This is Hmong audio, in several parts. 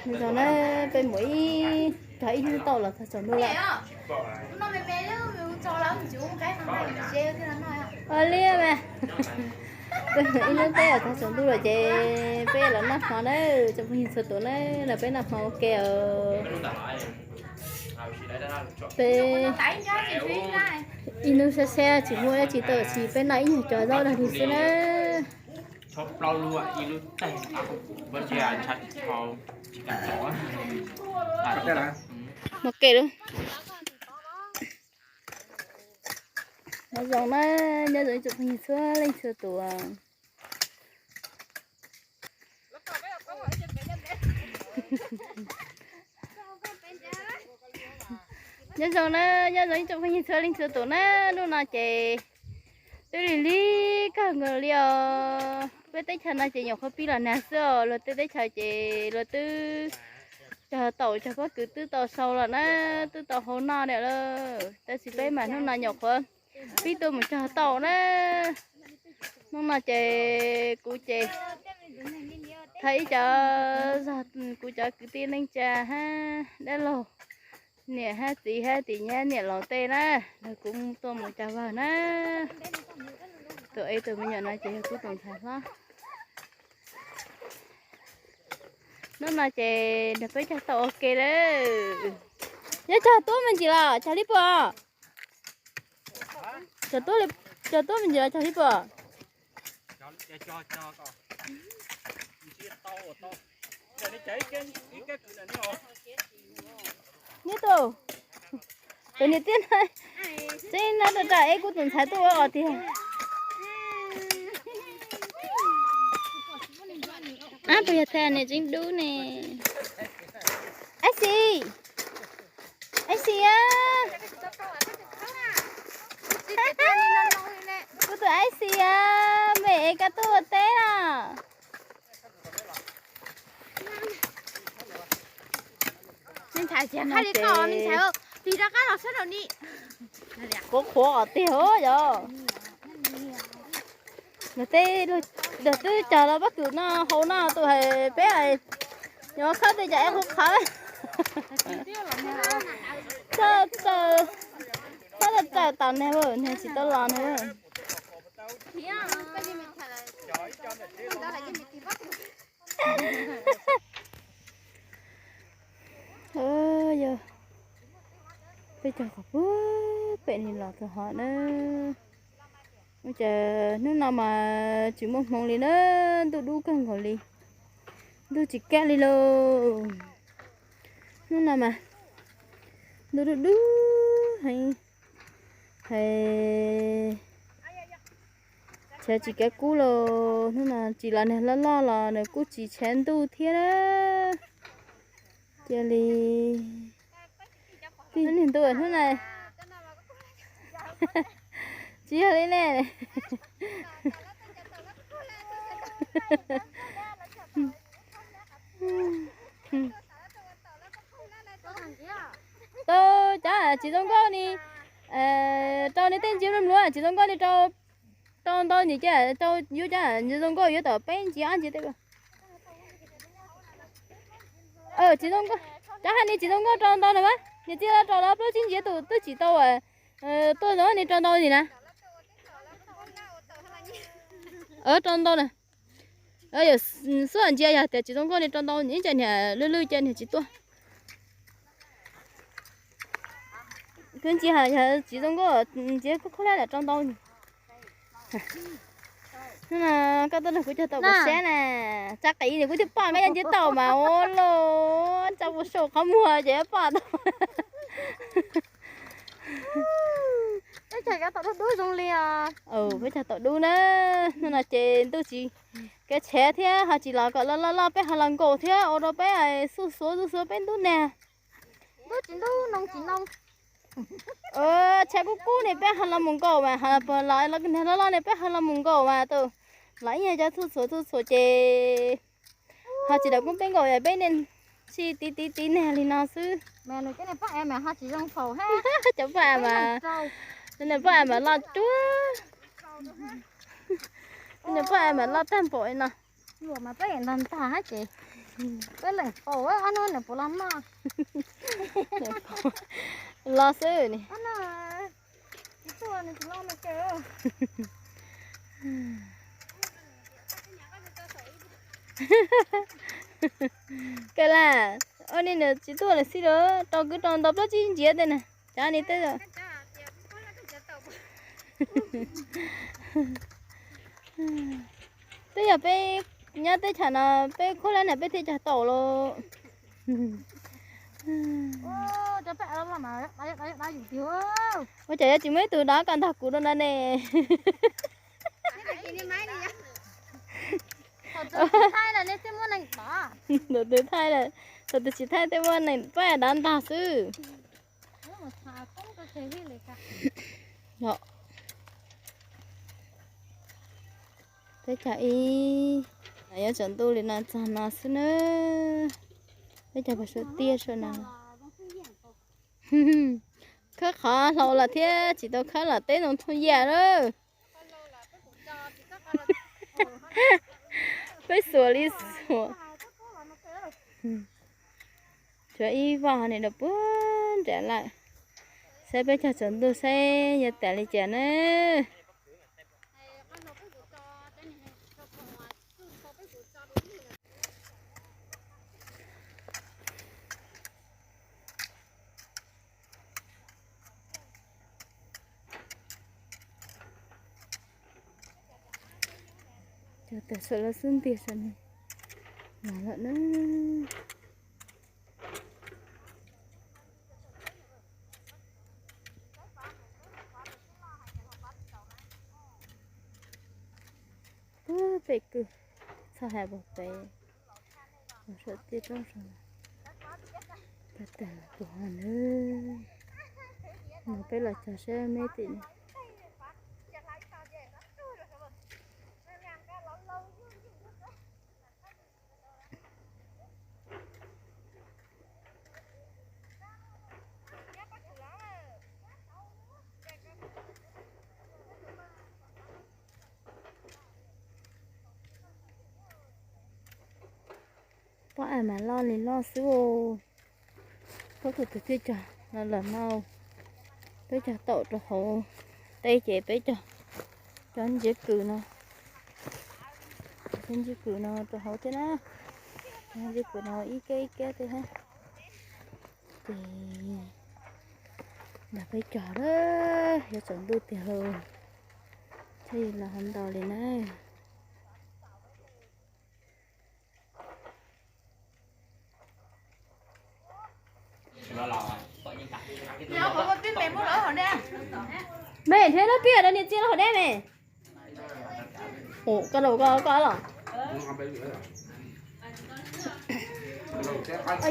Zoo na, peb mus ib, tog ib hnub tau los txog tsaus ntuj lawm. Ua li mas, peb mus ib hnub teb los txog tsaus ntuj lawm ces peb los noj hmo na, tsoom phooj ywg txhua tus na, los peb noj hmo ua ke os. Peb ib hnub sab sab tsis muaj dab tsi tau, tsis peb noj ib nyuag cov zaub dog dig xwb na. Hmo ke lawm. Nyob zoo na, nyob zoo ib tsoom phooj ywg txhua leej txhua tus. Nyob zoo na, nyob zoo ib tsoom phooj ywg txhua leej txhua tus na, hnub no ces twb lig lig kawg nkaus li os. Peb teb chaws no ces nyuam qhuav pib los nag xwb os, luag tej teb chaws ces luag twb cog taum cog pob kws twb tau sau los na, twb tau hau noj lawm. Tab sis peb mas hnub no nyuam qhuav pib tuaj mus cog taum na. Hnub no ces kuv ces thov ib cov, kuv cov kwv tij neej tsa hab dab laug, niam hab txiv hab tim nyab niam laus tej na, lawv kuv tuaj mus cog vawg na. Tus ev tus me nyuam no ces yog kuv tus ntxhais hlob. Hnub no ces nrog peb cog taum ua ke lawm. Nyob cog tuab me ntsis los cog li puas? Cog tuab me ntsis los cog li puas? Nyob tus, tus niam tij na, tseeb na, rau rau eb kuv tus ntxhais tuaj ua os tiag. Ab, puas yog thaum niam tseeb dub ne? Ab xi, ab xi a, kuv tus ab xi a, me es koj tuaj ua teb los? Tig rov qab los sab nraum ni. Qhuav qhuav os tiag yog. Nws tej, nws twb cog los pob kws no hau no tus hais peb, yuav khawb tej cov eb qhuav qhawv. Txhob txawm, txhob txawm tawm nag, nag tsis tau los nag. Yog peb cog qhov puag pem ni los txog hov na. Ua cas hnub no mas tsis muaj hmoov li na, ntuj dub kawg nkaus li, ntuj tsis kaj li lauj. Hnub no mas ntuj dub dub heev, hais tshav tsis kav kub lauj. Hnub no tsis los nag loj loj los nws kuj tsis tshav ntuj thiab na. Cia li tij niag ntuj hnub no tsis yog li ne. Tau cov tsis zoo nkauj ni, rau nej tej ntsia mluav, tsis zoo nkauj ni rau, rau ntau ntsis ces rau yuav cov zoo nkauj yuav tau peb ntsis ob ntsis tej. Tsis zoo nkauj, cov hais ni tsis zoo nkauj rau ntau na mas niam tij rau los plaub tsib ntsis tus twb tsis tau, tuaj zoo ni rau ntau ntsis na. Rau ntau na. Xub ntsia yog tias tsis zoo nkauj ni rau ntau ntsis, ib co niag lwj lwj co niag tsis tuaj. Twb ntsia yog tsis zoo nkauj ntsia kub khaub hlab lawm rau ntau ntsis. Hnub no koj tuaj nrog kuv cog taum pom sab na, tsa qis ni kuv twb pom koj yuav ntsia taum mas ua los tsa ua sau qhov muag ces pom tau. Peb cog taum dub dub zoo li os. Peb cog taum dub na, hnub no ces ntuj tsis kav tshav thiab ho tsis los kom loj loj loj peb ho los nkaum thiab ua rau peb xuj xuav xuj xuav peb ntub nag. Ntub tsis ntub, noo tsis noo. Tshav kub kub ne peb ho los mus nkaum mas, ho los nag loj loj ne peb ho los mus nkaum mas, tus los ib nyuag cov txhuj txhuam txhuj txhuam ces ho tsis tau kub peb nkaum, peb niaj sij tiv tiv tiv nag li no xwb. Cov poj mas, nws poj mas loj cuag, nws poj mas loj tag npaum li no. Ntag ntag ces Peb leem paum ob hnub nws puas los maj. Los xwb ni. Kawg las, ua li nws tsis tuaj lawm xij lawm, rau kwv rau ntau plaub tsib ntsiav tej na. Cov ni tej. Twb yog peb nyob teb chaws no peb khuab lab na peb thiaj cog tau lauj. Ua cas yuav tsis muaj ib tug dov koj ntog kuv rau no ne. Thaum twg thaij lawm, thaum twg tsis thaij tej muaj neeg pab dov ntog xwb. Peb cog ib, yuav tsaus ntuj li no txog no xwb na. Peb cog pas suav tiaj suav no. Khawb qhov hlau los thiab tsis tau khawb los teb ntoo thooj yam lawm. Peb xuas li xuas. Tshuav ib voj ho nim rau puag nram lawm. Saib peb cog tsaus ntuj saib yuav tas li cas na. Cog tas saum lub xub ntiag saum no los lawm na. Puag pem kwj txhoj hais puag pem, saum tej roob saud. Tag tag tus ho nawb. No peb los cog saib me tim no. Pob av mas loj li loj xwb os. Pob kws tus twb cog no los no, peb cog taum rau hauv teb ces peb cog cov ntsiab kws no, cov ntsiab kws no rau hauv thiab na. Cov ntsiab kws no ib kab ib kab tej thiab. Ces nrog peb cog lawm, yuav tsaus ntuj tiag lauj, thiaj li los ho ntau li na. Me thiab lub piaj rau niam txiv los hauv deb me. Ua koj los koj koj los.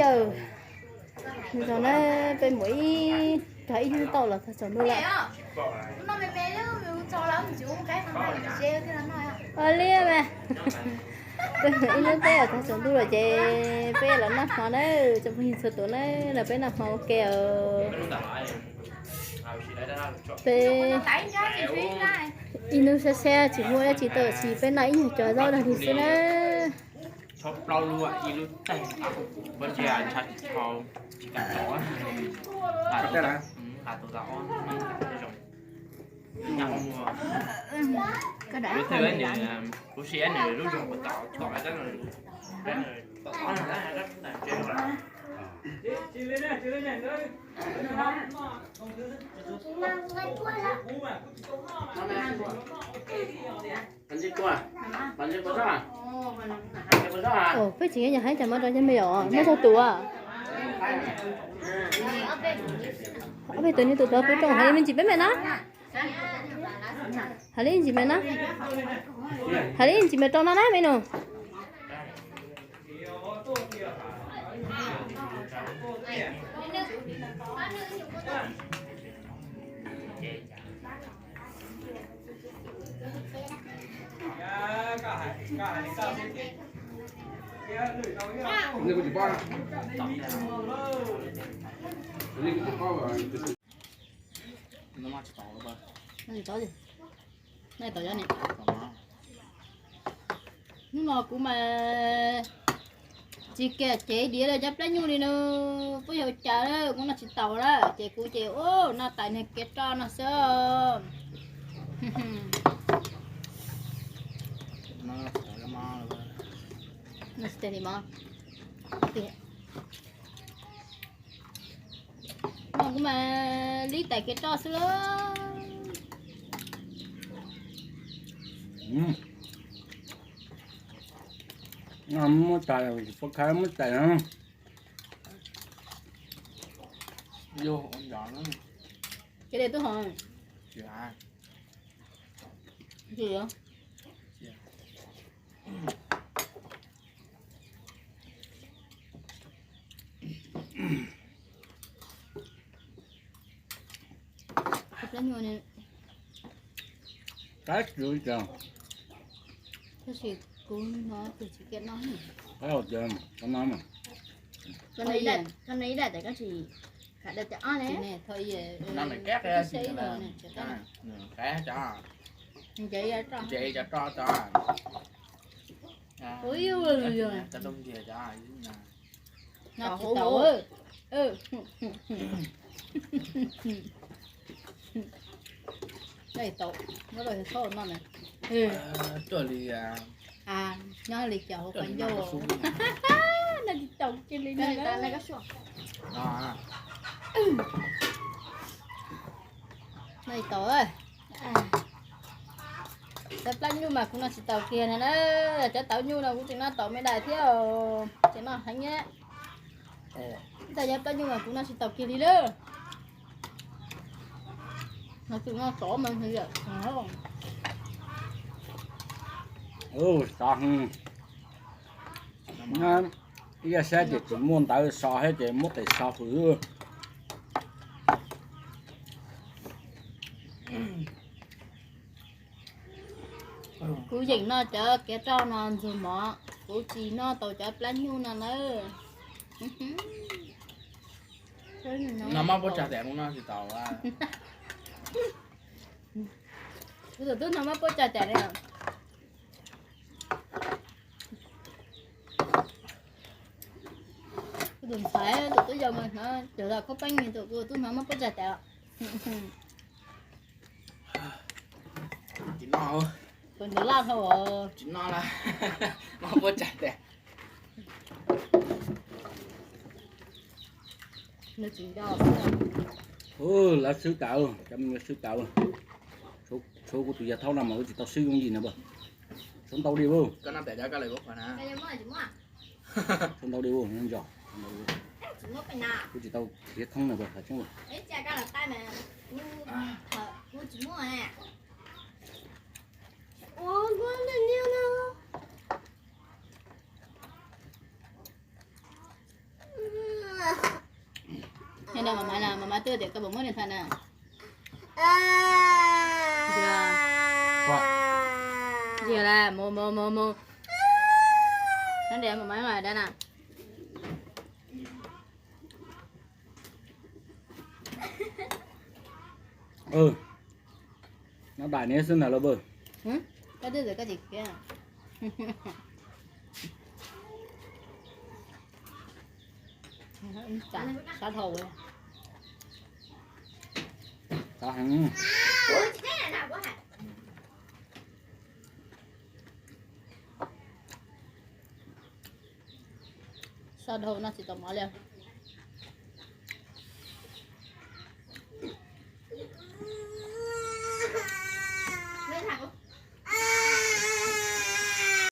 Yawg, nws tau na, peb mus ib cog ib hnub tau los txog tsaus ntuj lawm. Ua li mas, peb mus ib hnub teb los txog tsaus ntuj lawm ces peb los noj hmo na, tsoom phooj ywg txhua tus na, los peb noj hmo ua ke os. Peb ib hnub sab sab tsis muaj dab tsi tau, tsis peb noj ib nyuag cov zaub dog dig xwb na. Ua, peb tseem nyob haib cas muab rau cov me nyuam muab txog tus. Ob peb tus niag tus rov pub rau hais li me ntsis peb me na. Hais li ntsis me na. Hais li ntsis me rau no na me nus. Hnub no kuv mas Tsis kiag cev diav los cov plab nyuj li no, puab yog ua cas kuv noj tsis taus lawm ces kuv ces ua noj tais niag kev roj no xwb. Noj tsis tau li mog. Noj kuv mas li tais kev roj xwb lawm. Muab tais, puab khav muab tais no. Ces de tub hov. Tab sis kuv no tus tsis kiam noj. Koj no ib daim, koj no ib daim tes koj tsis khav daim cov ob ne. Nce cov roj cov. No tsis tau. Tau, muab rau thaub noj na. Tuaj li, nyob li cas hauv qhov ncauj. Noj tsis tau kiag li no. Noj tsis tau. Cov plab nyuj mas kuv noj tsis taus kiag na. Cov taub nyuj no kuv tseem noj tau me dais thiab, tseem noj heev nyab. Tab sis cov plab nyuj mas kuv noj tsis taus kiag li lawm. Noj tsov mas yam. Xav heev. Ib yam saib ces tsis muaj ntawv so thiab ces muab tes so hwv. Kuv yeem noj cov kev roj no ntxuag mov, kuv tsis noj tau cov plab nyuj no nawb. No muab pob tsag tes kuv noj tsis tau. Kuv tus tub no muab pob tsag tes li. Kuv tus ntxhais tus tub yau mas hnov cov khaub peeb tus kuv tus tub hnov muab pob tsag tes. Tsis noj. Tus ntawd laj dhau. Tsis noj lawm. Muab pob tsag tes. Lawv swb tas, cov me nyuam swb tas. Tshuav kuv tus yawg thaub no mas wb tsis tau swb yooj yim na. Tshuav ntau li. Tshuav ntau li, ntso. Kuv tsis tau khiav thoob na. Mas mas twb tias koj puas muab niag thaum na. Ntsia las, mus mus mus mus. Nab ntias mas mas da na. Noj dais niab xwb ntag lauj npawg. Koj twb tias koj tsis khiav. Sab dhau. Sab heev. Sab dhau noj tsis tau mov li.